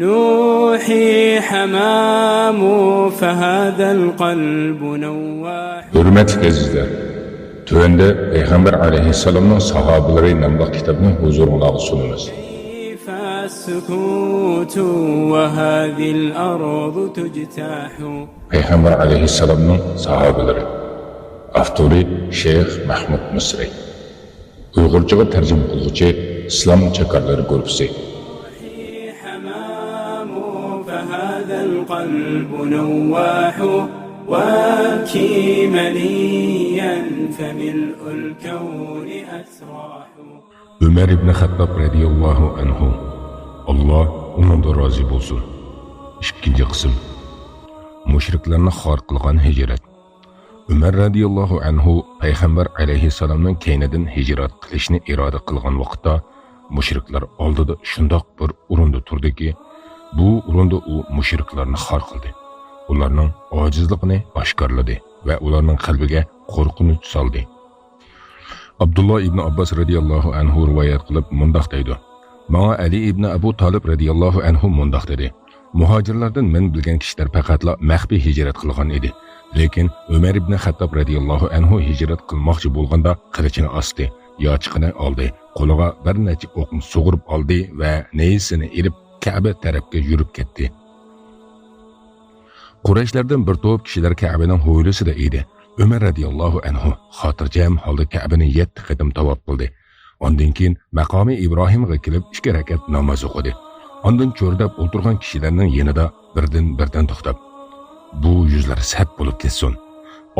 نوحي حمام فهذا القلب نواح. Hörmətli əzizlər, tövəndə Peyğəmbər əleyhissalamın sahabeləri namlı kitabını huzurunuza sunumuz. كيف السكوت وهذه الأرض تجتاح. Peyğəmbər əleyhissalamın sahabeləri. Avtori Şeyx Mahmud Misri. Uyğurcağa tərcümə qılğıcı İslam Çakarları qrupsu. نوحي حمام فهذا القلب نواح وابكي مليا فملء الكون أسراح. Ömər ibn Xattab radiyallahu anhu. Allah onundan razı olsun. İkinci qism. Müşriklarni xor qilgan hicrat. Ömər radiyallahu anhu Peyğəmbər alayhissalamning keynidan hicrat qilishni iroda qilgan vaqtda mushriklar oldida shundoq bir o'rinda turdiki, bu o'rinda u mushriklarni xor qildi. Ularning ojizligini oshkorladi va ularning qalbiga qo'rqinch soldi. Abdullah ibn Abbas radiyallohu anhu rivoyat qilib mundoq deydi: Manga Ali ibn Abu Talib radiyallohu anhu mundoq dedi: Muhojirlardan men bilgan kishilar faqatla maxfiy hijrat qilgan edi. Lekin Ömər ibn Xattab radiyallohu anhu hijrat qilmoqchi bo'lganda qilichini osdi, yochiqini oldi, qo'liga bir necha o'qni sug'urib oldi va neyisini ilib Ka'ba tarafga yurib ketdi. Qurayshlardan bir to'p kishilar Ka'baning hovlisida edi. Ömər radiyallohu anhu xotirjam holda Ka'bani 7 qatam tavof qildi. Ondan keyin maqomi Ibrohimga kelib 2 rakat namoz o'qidi. Ondan cho'rdab o'tirgan kishilarning yanida birdan-birdan to'xtab, bu yuzlar sap bo'lib ketsin.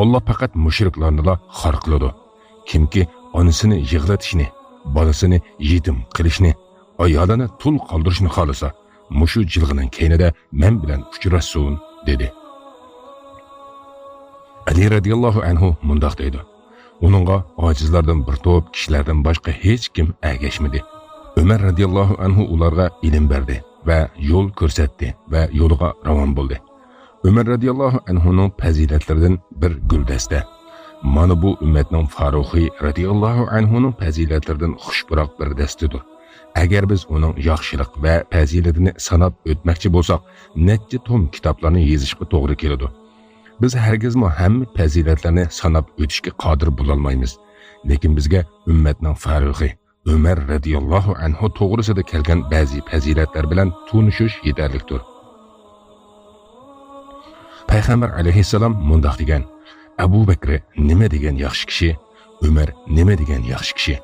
Alloh faqat mushriklarni xor qiladi. Kimki onasini yig'latishni, bolasini yetim qilishni, ayolini tul qoldirishni xohlasa, mushu jilg'ining keynida men bilan uchrashsin, dedi. Ali radiyallohu anhu mundoq deydi: Uningga ojizlardan bir to'p kishilardan boshqa hech kim ergashmadi. Ömər radiyallohu anhu ularga ilm berdi va yo'l ko'rsatdi va yo'liga ravon bo'ldi. Ömər radiyallohu anhuning fazilatlaridan bir guldasta. Mana bu ummatning Faruxi radiyallohu anhuning fazilatlaridan xushbiroq bir dastidir. Agar biz uning yaxshilik va fazilatini sanab o'tmoqchi bo'lsak, necha tom kitoblarni yozishga to'g'ri keladi. Biz hargizmi hamma fazilatlarni sanab o'tishga qodir bo'lolmaymiz. Lekin bizga ummatning Faruxi Ömər radiyallohu anhu to'g'risida kelgan ba'zi fazilatlar bilan tunishish yetarlidir. Payg'ambar alayhissalom mundoq degan: Abu Bakr nima degan yaxshi kishi, Umar nima degan yaxshi kishi.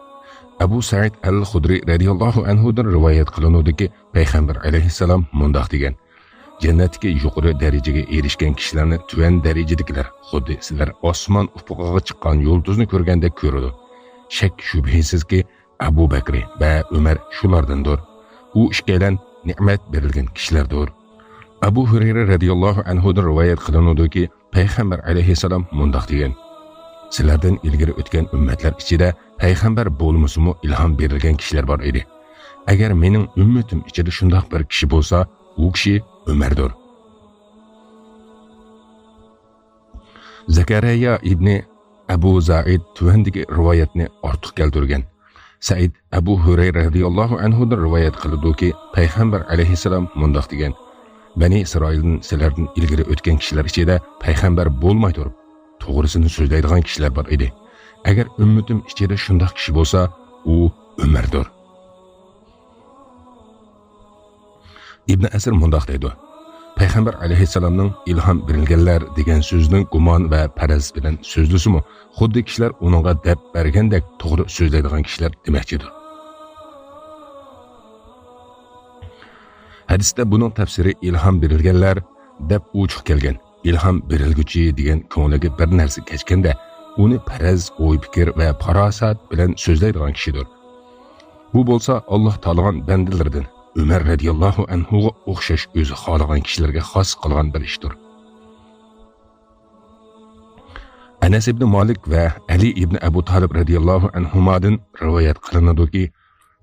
Abu Said al-Xudri radiyallohu anhudan rivoyat qilinadiki, payg'ambar alayhissalom mundoq degan: Jannatdagi yuqori darajaga erishgan kishilarni tuvan darajadagilar xuddi sizlar osmon ufuqiga chiqqan yulduzni ko'rgandek ko'radi. Shak shubhisizki, Abu Bakr va Umar shulardandir. U ikkalan ne'mat berilgan kishilardir. Abu Hurayra radiyallohu anhudan rivoyat qilinadiki, payg'ambar alayhissalom mundoq degan: Sizlardan ilgari o'tgan ummatlar ichida payg'ambar bo'lmasimi ilhom berilgan kishilar bor edi. Agar mening ummatim ichida shundoq bir kishi bo'lsa, u kishi Umardir. Zakariya ibn Abu Zaid tuvandagi rivoyatni ortiq keltirgan. Said Abu Hurayra radhiyallohu anhudan rivoyat qilibdiki, payg'ambar alayhissalom mundoq degan: Bani Isroildan sizlardan ilgari o'tgan kishilar ichida payg'ambar bo'lmay turib, to'g'risini so'zlaydigan kishilar bor edi. Agar ummatim ichida shundoq kishi bo'lsa, u Umardir. Ibn Asir mundoq deydi: Payg'ambar alayhissalomning ilhom berilganlar degan so'zining gumon va faraz bilan so'zlisimi, xuddi kishilar uningga deb bergandek to'g'ri so'zlaydigan kishilar demakchidir. Hadisda buning tafsiri ilhom berilganlar deb uchuq kelgan. Ilhom berilguchi degan ko'ngliga bir narsa kechganda, uni faraz, o'y-fikr va farosat bilan so'zlaydigan kishidir. Bu bo'lsa Alloh tanlagan bandalardan Ömər radiyallohu anhuga o'xshash o'zi xohlagan kishilarga xos qilgan bir ishdir. Anas ibn Malik va Ali ibn Abu Talib radiyallohu anhumadan rivoyat qilinadiki,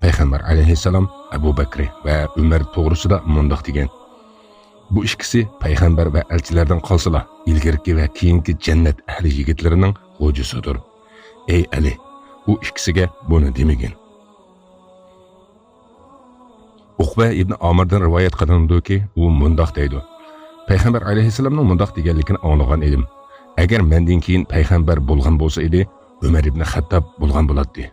payg'ambar alayhissalom Abu Bakr va Umar to'g'risida mundoq degan: Bu ikkisi payg'ambar va elchilardan qolsalar, ilgariki va keyingi jannat ahli yigitlarining xo'jasidir. Ey Ali, u ikkisiga buni demagin. Uqba ibn Amirdan rivoyat qilinadiki, u mundoq deydi: Payg'ambar alayhissalomning mundoq deganligini anglagan edim. Agar mendan keyin payg'ambar bo'lgan bo'lsa edi, Umar ibn Xattob bo'lgan bo'ladi.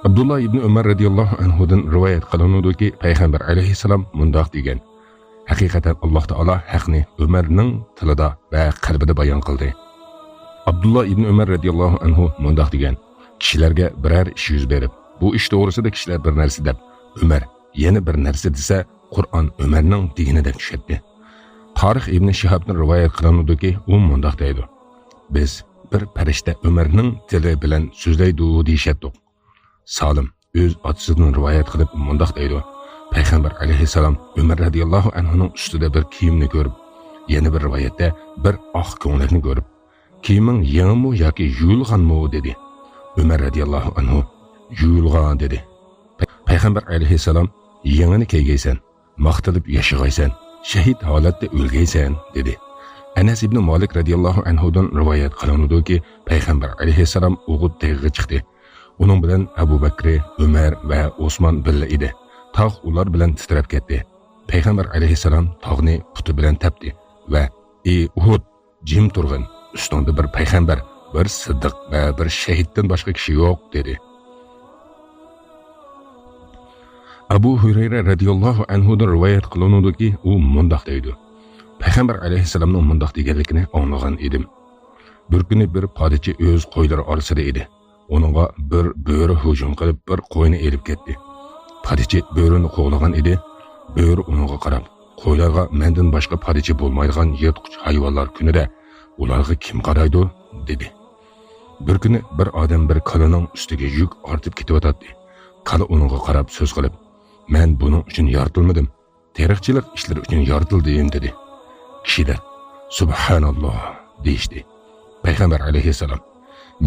Abdulloh ibn Umar radhiyallohu anhudan rivoyat qilinadiki, payg'ambar alayhissalom mundoq degan: Haqiqatan Alloh taolo haqni Umarning tilida va qalbida bayon qildi. Abdulloh ibn Umar radhiyallohu anhu mundoq degan: Kishilarga biror ish yuz berib, bu ish to'g'risida kishilar bir narsa deb, Umar yana bir narsa desa, Qur'on Umarning deganidek tushadi. Tarix ibn Shihabdan rivoyat qilinadiki, u mundoq deydi: Biz bir farishta Umarning tili bilan so'zlaydi deyishatdik. Salim o'z otasidan rivoyat qilib mundoq deydi: Payg'ambar alayhissalom Umar radhiyallohu anhuning ustida bir kiyimni ko'rib, yana bir rivoyatda bir oq ko'nglakni ko'rib, kiyiming yangimi yoki yuvilganmi dedi. Umar radhiyallohu anhu yuvilgan dedi. Payg'ambar alayhissalom yangini kiygaysan, maqtilib yashag'aysan, shahid holatda o'lgaysan dedi. Anas ibn Malik radhiyallohu anhudan rivoyat qilinadiki, payg'ambar alayhissalom Uhud tog'iga chiqdi. Uning bilan Abu Bakr, Umar va Osmon birga edi. Tog' ular bilan titrab ketdi. Payg'ambar alayhissalom tog'ni puti bilan tapdi va: "Ey Uhud, jim turg'in, ustingda bir payg'ambar, bir siddiq va bir shahiddan boshqa kishi yo'q" dedi. Abu Hurayra radhiyallohu anhudan rivoyat qilinadiki, u mundoq deydi: Payg'ambar alayhissalomning mundoq deganligini anglagan edim. Bir kuni bir podachi o'z qo'ylari orasida edi. Uningga bir bo'ri hujum qilib, bir qo'yni elib ketdi. Podachi bo'rini qo'g'lagan edi. Bo'ri uningga qarab, qo'ylarga mendan boshqa podachi bo'lmaydigan yirtqich hayvonlar kunida ularga kim qaraydi dedi. Bir kuni bir odam bir kalaning ustiga yuk ortib ketayotdi. Kala uningga qarab so'z qilib, men buning uchun yoritilmadim, teriqchilik ishlari uchun yoritildim dedi. Kishilar subhanalloh deyishdi. Payg'ambar alayhissalom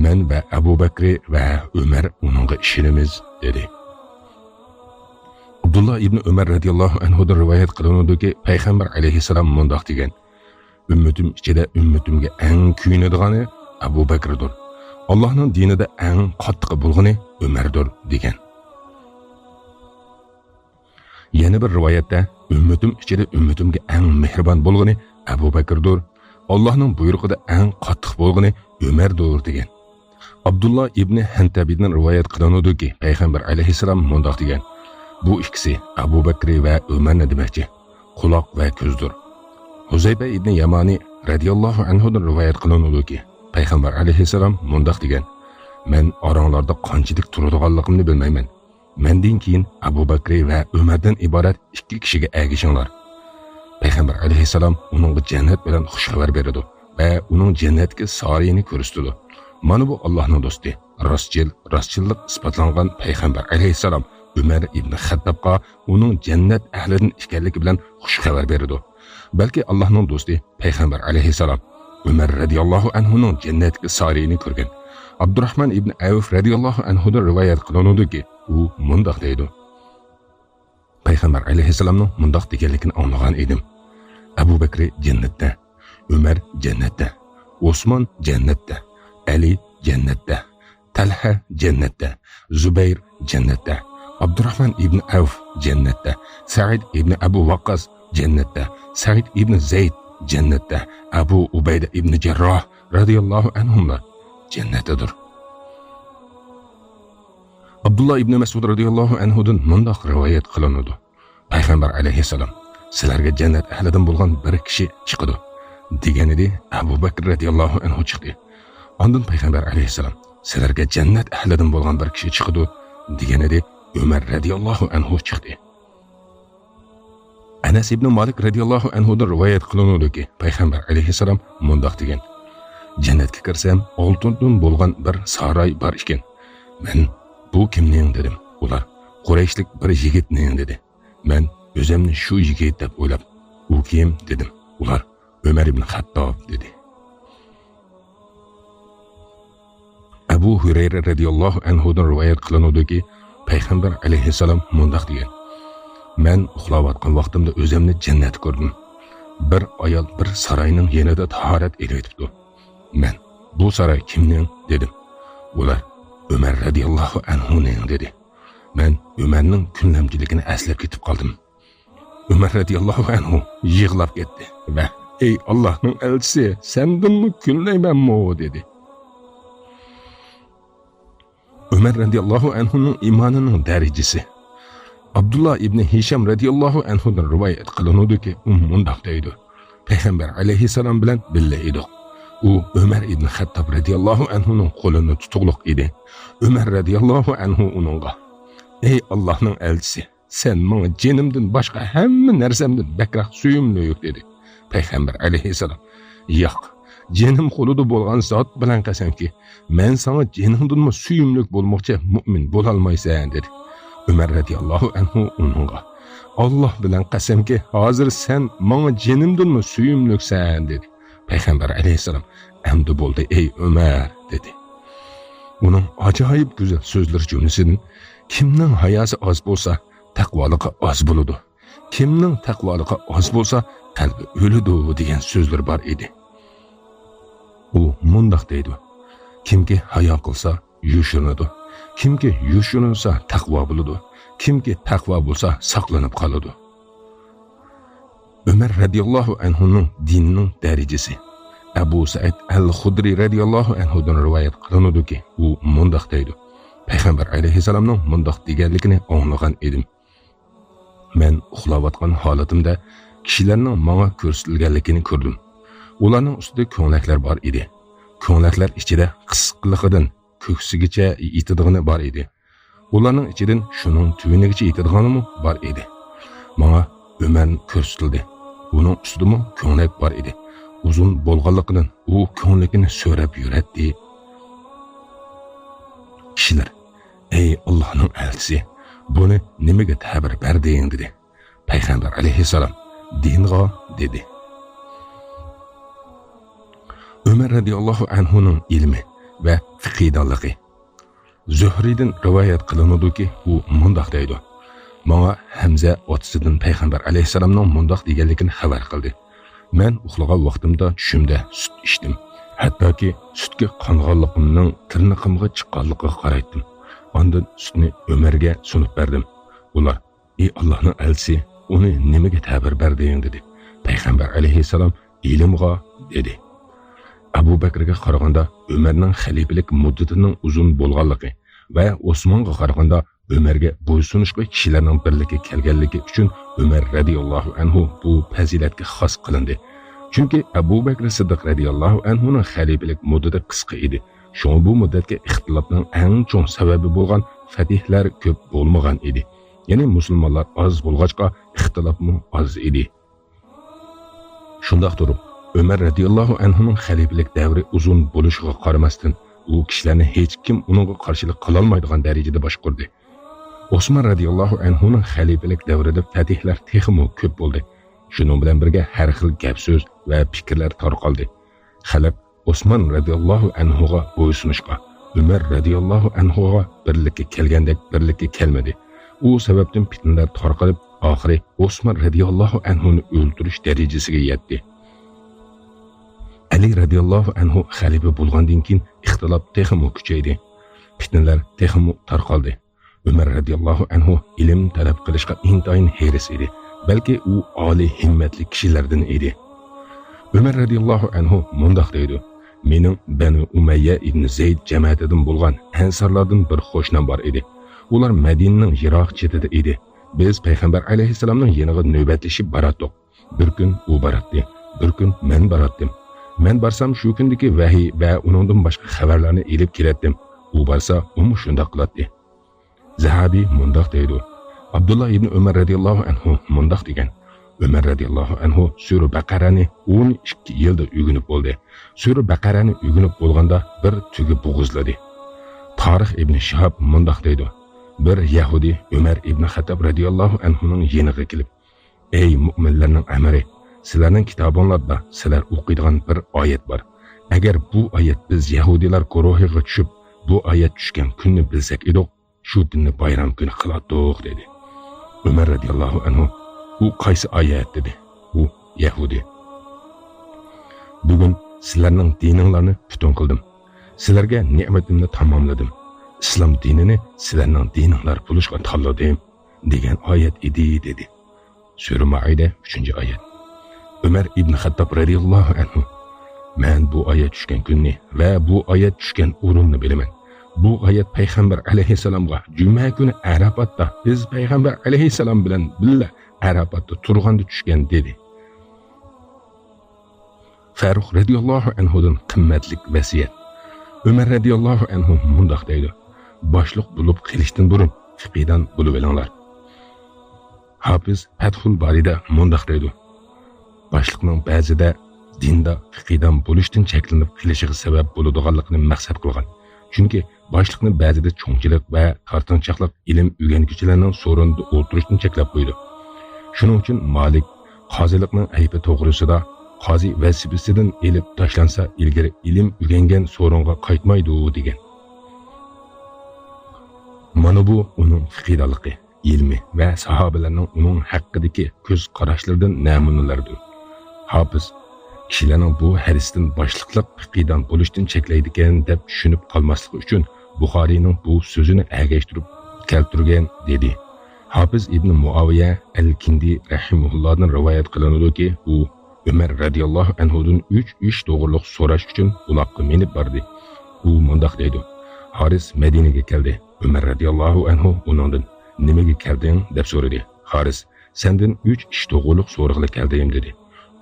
men va Abu Bakr va Umar uningga ishonamiz dedi. Abdulloh ibn Umar radhiyallohu anhudan rivoyat qilinadiki, payg'ambar alayhissalom mundoq degan: Ummatim ichida ummatimga eng kuyunadigani Abu Bakrdir. Allohning dinida eng qattiq bo'lgani Umardir degan. Yana bir rivoyatda ummatim ichida ummatimga eng mehribon bo'lgani Abu Bakrdir. Allohning buyrug'ida eng qattiq bo'lgani Umardir degan. Abdulloh ibn Hantabiydan rivoyat qilinadiki, payg'ambar alayhissalom mundoq degan: Bu ikkisi Abu Bakr va Umarni demakchi, quloq va ko'zdir. Huzayba ibn Yamani radhiyallohu anhudan rivoyat qilinadiki, payg'ambar alayhissalom mundoq degan: Men oranglarda qanchalik turadiganligimni bilmayman. Mendan keyin Abu Bakr va Umardan iborat ikki kishiga ergashinglar. Payg'ambar alayhissalom uningga jannat bilan xushxabar beradi va uning jannatga sariyini ko'rsatadi. Mana bu Allohning do'sti, rostchil, rostchillik isbotlangan payg'ambar alayhissalom Umar ibn Xattobga uning jannat ahlidan ekanligi bilan xushxabar beradi. Balki Allohning do'sti payg'ambar alayhissalom Umar radhiyallohu anhuning jannatga sariyini ko'rgan. Abdurrahman ibn Avf radhiyallohu anhudan rivoyat qilinadiki, u mundoq deydi: Payg'ambar alayhissalomning mundoq deganligini anglagan edim. Abu Bakr jannatda, Umar jannatda, Osmon jannatda, Ali jannatda, Talha jannatda, Zubayr jannatda, Abdurrahman ibn Avf jannatda, Said ibn Abu Waqqas jannatda, Said ibn Zayd jannatda, Abu Ubayda ibn Jarroh radhiyallohu anhumlar jannatdadir. Abdulloh ibn Mas'ud radhiyallohu anhudan mundoq rivoyat qilinadi: Payg'ambar alayhissalom sizlarga jannat ahlidan bo'lgan bir kishi chiqadi degan edi. Abu Bakr radhiyallohu anhu chiqdi. Ondan payg'ambar alayhissalom sizlarga jannat ahlidan bo'lgan bir kishi chiqadi degan edi. Umar radhiyallohu anhu chiqdi. Anas ibn Malik radhiyallohu anhudan rivoyat qilinadiki, payg'ambar alayhissalom mundoq degan: Jannatga kirsam oltindan bo'lgan bir saroy bor ekan. Men bu kimning dedim. Ular Qurayshlik bir yigitning dedi. Men o'zimni shu yigit deb o'ylab, u kim dedim. Ular Umar ibn Xattob dedi. Abu Hurayra radhiyallohu anhudan rivoyat qilinadiki, payg'ambar alayhissalom mundoq degan: Men uxlayotgan vaqtimda o'zimni jannatda ko'rdim. Bir ayol bir saroyning yanida tahorat elayotibdi. Men bu saroy kimning dedim. Ular Umar radhiyallohu anhuning dedi. Men Umarning kunlamchiligini eslab ketib qoldim. Umar radhiyallohu anhu yig'lab ketdi va "Ey Allohning elchisi, sendinmi kunlaymanmi?" dedi. Umar radhiyallohu anhuning iymonining darajasi. Abdullah ibn Hisham radhiyallohu anhudan rivoyat qilinadiki, u mundoq deydi: Payg'ambar alayhissalom bilan birga edik. U Umar ibn Xattob radhiyallohu anhuning qo'lini tutuqliq edi. Umar radhiyallohu anhu uningga: "Ey Allohning elchisi, sen menga jinimdan boshqa hamma narsamdan bakroq suyumli" dedi. Payg'ambar alayhissalom: "Yo'q, jinim qo'lida bo'lgan zot bilan qasamki, men sana jiningdanmi suyumlik bo'lmoqchi mo'min bo'lolmaysan" dedi. Umar radhiyallohu anhu uningga: "Alloh bilan qasamki, hozir sen menga jinimdanmi suyumliksan" dedi. Payg'ambar alayhissalom: "Amdi bo'ldi, ey Umar" dedi. Uning ajoyib go'zal so'zlar jumlasidan kimning hayosi oz bo'lsa, taqvoligi oz bo'ladi. Kimning taqvoligi oz bo'lsa, qalbi o'lidi degan so'zlar bor edi. U mundoq deydi: Kimki hayo qilsa, yoshirinadi. Kimki yoshirinsa, taqvo bo'ladi. Kimki taqvo bo'lsa, saqlanib qoladi. Umar radhiyallohu anhuning dinining darajasi. Abu Said al-Xudri radhiyallohu anhudan rivoyat qilinadiki, u mundoq deydi: Payg'ambar alayhissalomning mundoq deganligini anglagan edim. Men uxlayotgan holatimda kishilarning manga ko'rsatilganligini ko'rdim. Ularning ustida ko'nglaklar bor edi. Ko'nglaklar ichida qisqligidan ko'ksigacha yetadigani bor edi. Ularning ichidan shuning tuvinigacha yetadiganimi bor edi. Manga Umar ko'rsatildi. Uning ustidami ko'nglak bor edi. Uzun bo'lganligidan u ko'nglikini so'rab yuratdi. Kishilar: "Ey Allohning elchisi, buni nimaga ta'bir berding?" dedi. Payg'ambar alayhissalom: "Dinga" dedi. Umar radhiyallohu anhuning ilmi va fiqhiydonligi. Zuhriydan rivoyat qilinadiki, u mundoq deydi: Manga Hamza otasidan payg'ambar alayhissalomning mundoq deganligini xabar qildi. Men uxlagan vaqtimda tushimda sut ichdim. Hattoki sutga qonganligimning tirniqimga chiqqanligiga qaraydim. Ondan sutni Umarga sunib berdim. Ular: "Ey Allohning elchisi, uni nimaga ta'bir berding?" dedi. Payg'ambar alayhissalom: "Ilmga" dedi. Abu Bakrga qaraganda Umarning xalifalik muddatining uzun bo'lganligi va Osmonga qaraganda Umarga bo'ysunishga kishilarning birlikka kelganligi uchun Umar radhiyallohu anhu bu fazilatga xos qilindi. Chunki Abu Bakr Siddiq radhiyallohu anhuning xalifalik muddati qisqa edi. Shunga bu muddatga ixtilofning eng cho'ng sababi bo'lgan fatihlar ko'p bo'lmagan edi. Ya'ni musulmonlar oz bo'lg'achqa ixtilofmi oz edi. Shundoq turib, Umar radhiyallohu anhuning xalifalik davri uzun bo'lishiga qaramasdan, u kishilarni hech kim uningga qarshilik qilolmaydigan darajada boshqardi. Osmon radhiyallohu anhuning xalifalik davrida fatihlar texmo ko'p bo'ldi. Shuning bilan birga har xil gap so'z va fikrlar tarqaldi. Xalq Osmon radhiyallohu anhuga bo'ysunishga, Umar radhiyallohu anhuga birlikka kelgandek birlikka kelmadi. U sababdan fitnalar tarqalib, oxiri Osmon radhiyallohu anhuni o'ldirish darajasiga yetdi. Ali radhiyallohu anhu xalifa bo'lgandan keyin ixtilof texmo kuchaydi. Fitnalar texmo tarqaldi. Umar radhiyallohu anhu ilm talab qilishga intayin heris edi. Balki u oliy himmatli kishilardan edi. Umar radhiyallohu anhu mundoq deydi: Mening Banu Umayya ibn Zayd jamoatidan bo'lgan ansorlardan bir qo'shnim bor edi. Ular Madinaning yiroq chetida edi. Biz payg'ambar alayhissalomning yeniga navbatlashib boratdik. Bir kun u boratdi, bir kun men boratdim. Men borsam shu kundagi vahiy va uningdan boshqa xabarlarni ilib kelatdim. U borsa, umi shundoq qiladi. Zahabiy mundoq deydi: Abdulloh ibn Umar radhiyallohu anhu mundoq degan: Umar radhiyallohu anhu sura Baqarani 12 yilda o'rganib bo'ldi. Sura Baqarani o'rganib bo'lganda bir tugi bo'g'izladi. Tarix ibn Shihab mundoq deydi: Bir yahudi Umar ibn Xattob radhiyallohu anhuning yeniga kelib: "Ey mu'minlarning amiri, sizlarning kitobinglarda sizlar o'qiydigan bir oyat bor. Agar bu oyat biz yahudiylar guruhiga tushib, bu oyat tushgan kunni bilsak edik, shu kunni bayram kuni qilardik" dedi. Umar radhiyallohu anhu: "U qaysi oyat?" dedi. U yahudi: "Bugun sizlarning dininglarni butun qildim. Sizlarga ne'matimni tamomladim. Islom dinini sizlarning dininglar bo'lishga tanladim degan oyat edi dedi. Sura Maida 3-oyat. Umar ibn Xattob radhiyallohu anhu: Men bu oyat tushgan kunni va bu oyat tushgan o'rinni bilaman. Bu oyat payg'ambar alayhissalomga juma kuni Arafatda biz payg'ambar alayhissalom bilan billa Arafatda turganda tushgan dedi. Farruh radhiyallohu anhudan qimmatlik vasiyat. Umar radhiyallohu anhu mundoq deydi: Boshliq bo'lib qilishdan burun fiqiydan bo'lib olinglar. Hafiz Fathul Barida mundoq deydi: Boshliqning ba'zida dinda fiqiydan bo'lishdan cheklanib qilishiga sabab bo'ladiganligini maqsad qilgan. Chunki boshliqni ba'zida cho'ngchilik va tortinchoqlik ilm o'rganuvchilarning so'rinida o'tirishdan cheklab qo'ydi. Shuning uchun Malik qozilikning aybi to'g'risida qozi vazifasidan elib tashlansa ilgari ilm o'rgangan so'ringa qaytmaydi degan. Mana bu uning fiqidaligi, ilmi va sahobalarning uning haqidagi ko'z qarashlaridan namunalardir. Hafiz kishilarning bu hadisdan boshliqlik fiqidan bo'lishdan cheklaydi ekan deb tushunib qolmasligi uchun Buxoriyning bu so'zini agashtirib keltirgan dedi. Hafiz ibn Muaviya al-Kindi rahimahullohdan rivoyat qilinadiki, u Umar radhiyallohu anhudan 3 ish to'g'riliq so'rash uchun uloqqa minib bordi. U mundoq deydi: Haris Madinaga keldi. Umar radhiyallohu anhu uningdan nimaga kelding deb so'radi. Haris: Sendan 3 ish to'g'riliq so'rag'ili keldim dedi.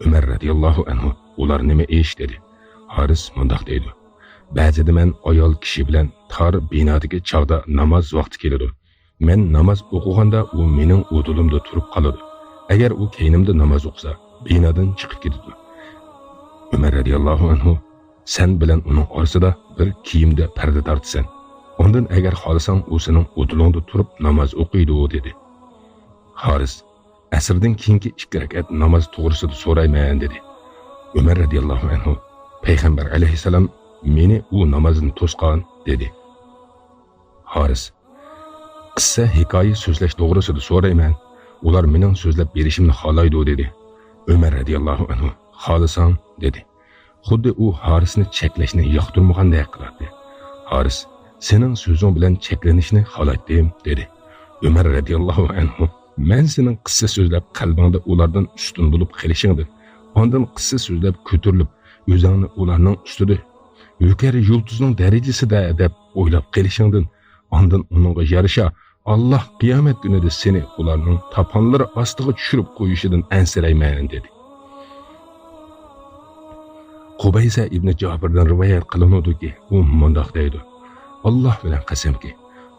Umar radhiyallohu anhu: Ular nima ish dedi. Haris mundoq deydi: Ba'zida men ayol kishi bilan tor binodagi chog'da namoz vaqti keladi. Men namoz o'qiganda u mening o'tilimda turib qoladi. Agar u keynimda namoz o'qisa, binodan chiqib ketadi. Umar radhiyallohu anhu: Sen bilan uning orasida bir kiyimda parda tortasan. Ondan agar xohlasang u sening o'tilingda turib namoz o'qiydi dedi. Haris: Asrdan keyingi 2 rakat namoz to'g'risida so'rayman dedi. Umar radhiyallohu anhu: Payg'ambar alayhissalom meni u namozni to'sqan dedi. Haris: Qissa hikoya so'zlash to'g'risida so'rayman. Ular mening so'zlab berishimni xohlaydi dedi. Umar radhiyallohu anhu: Xohlasang dedi. Xuddi u Harisni cheklashni yoqtirmagandek qiladi. Haris: Sening so'zing bilan cheklanishni xohlaydim dedi. Umar radhiyallohu anhu: Men sening qissa so'zlab qalbingda ulardan ustun bo'lib qilishingdi. Ondan qissa so'zlab ko'tarilib, o'zingni ularning ustida yuqori yulduzning darajasida deb o'ylab qilishingdan, ondan uningga yarasha Alloh qiyomat kunida seni ularning toponlari ostiga tushirib qo'yishidan ansirayman dedi. Qubaysa ibn Jabirdan rivoyat qilinadiki, u mundoq deydi: Alloh bilan qasamki,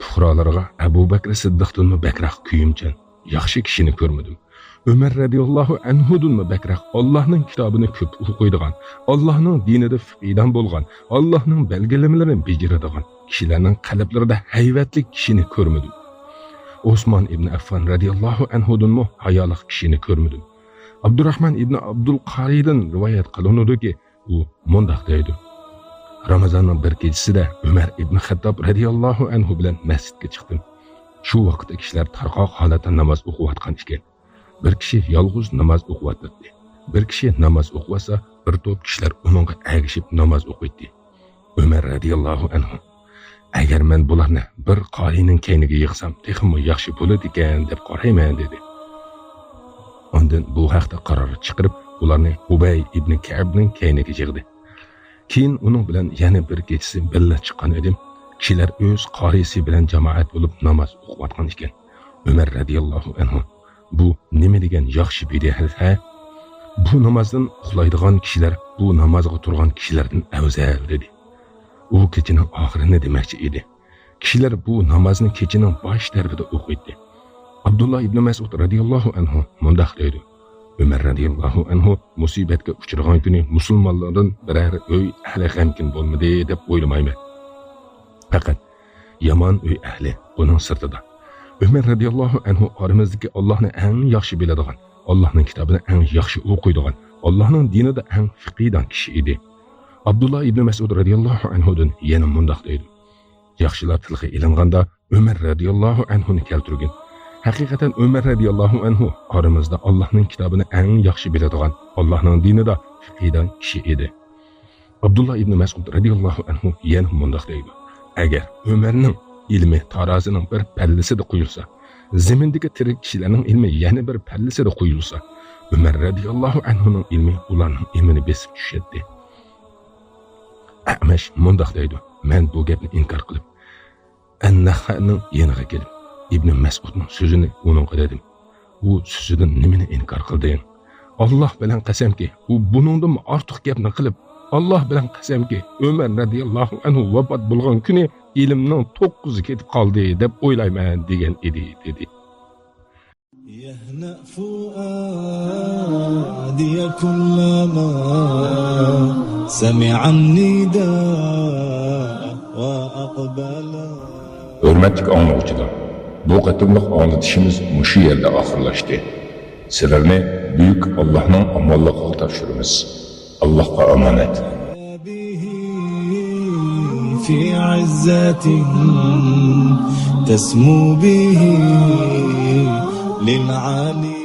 fuqarolarga Abu Bakr Siddiqdanmi bakroq kuyimchan, yaxshi kishini ko'rmadim. Umar radhiyallohu anhudanmi bakroq Allohning kitobini ko'p o'qiydigan, Allohning dinida fiqiydan bo'lgan, Allohning belgilamalarini bajaradigan kishilarning qalblarida hayvatli kishini ko'rmadim. Osmon ibn Affan radhiyallohu anhudanmi hayoliq kishini ko'rmadim. Abdurrahman ibn Abdul Qariydan rivoyat qilinadiki, u mundoq deydi: Ramazonning bir kechasida Umar ibn Xattob radhiyallohu anhu bilan masjidga chiqdim. Shu vaqtda kishilar tarqoq holatda namoz o'qiyotgan ekan. Bir kishi yolg'iz namoz o'qiyotdi. Bir kishi namoz o'qisa, bir to'p kishilar uningga agishib namoz o'qiydi. Umar radhiyallohu anhu: Agar men bularni bir qorining kayniga yig'sam, texmi yaxshi bo'ladi ekan deb qarayman dedi. Ondan bu haqda qaror chiqarib, ularni Ubay ibn Ka'bning kayniga yig'di. Keyin uning bilan yana bir kechasi billa chiqqan edim. Kishilar o'z qorisi bilan jamoat bo'lib namoz o'qiyotgan ekan. Umar radhiyallohu anhu: Bu nima degan yaxshi bid'at ha? Bu namozdan uxlaydigan kishilar bu namozga turgan kishilardan afzal dedi. U kechaning oxirini demoqchi edi. Kishilar bu namozni kechaning bosh tarafida o'qiydi. Abdulloh ibn Mas'ud radhiyallohu anhu mundoq deydi: Umar radhiyallohu anhu musibatga uchragan kuni musulmonlardan biror uy ahli g'amgin bo'lmadi deb o'ylamayman. Faqat yomon uy ahli buning sirtida. Umar radhiyallohu anhu oramizdagi Allohni eng yaxshi biladigan, Allohning kitobini eng yaxshi o'qiydigan, Allohning dinida eng fiqiydan kishi edi. Abdulloh ibn Mas'ud radhiyallohu anhudan yana mundoq deydi: Yaxshilar tilga ilinganda Umar radhiyallohu anhuni keltirgin. Haqiqatan Umar radhiyallohu anhu oramizda Allohning kitobini eng yaxshi biladigan, Allohning dinida fiqiydan kishi edi. Abdulloh ibn Mas'ud radhiyallohu anhu yana mundoq deydi: Agar Umarning ilmi tarozining bir pallasida qo'yilsa, zimindagi tirik kishilarning ilmi yana bir pallasida qo'yilsa, Umar radhiyallohu anhuning ilmi ularning ilmini besib tushadi. Amash mundoq deydi: "Men bu gapni inkor qilib, An-Nahhaning yeniga kelib, Ibn Mas'udning so'zini uningga dedim. U so'zidan nimani inkor qilding? Alloh bilan qasamki, u buningdan ortiq gapni qilib, Alloh bilan qasamki, Umar radhiyallohu anhu vafot bo'lgan kuni ilmning 9 ketib qoldi deb o'ylayman degan edi" dedi. يهنأ فؤادي كلما سمع النداء وأقبل. Hurmatli anglovchilar, bu qatimliq anglatishimiz mushu yerda oxirlashdi. Sizlarni buyuk Allohning omonligiga topshiramiz. Allohga omonat. به في عزة تسمو به للعالي.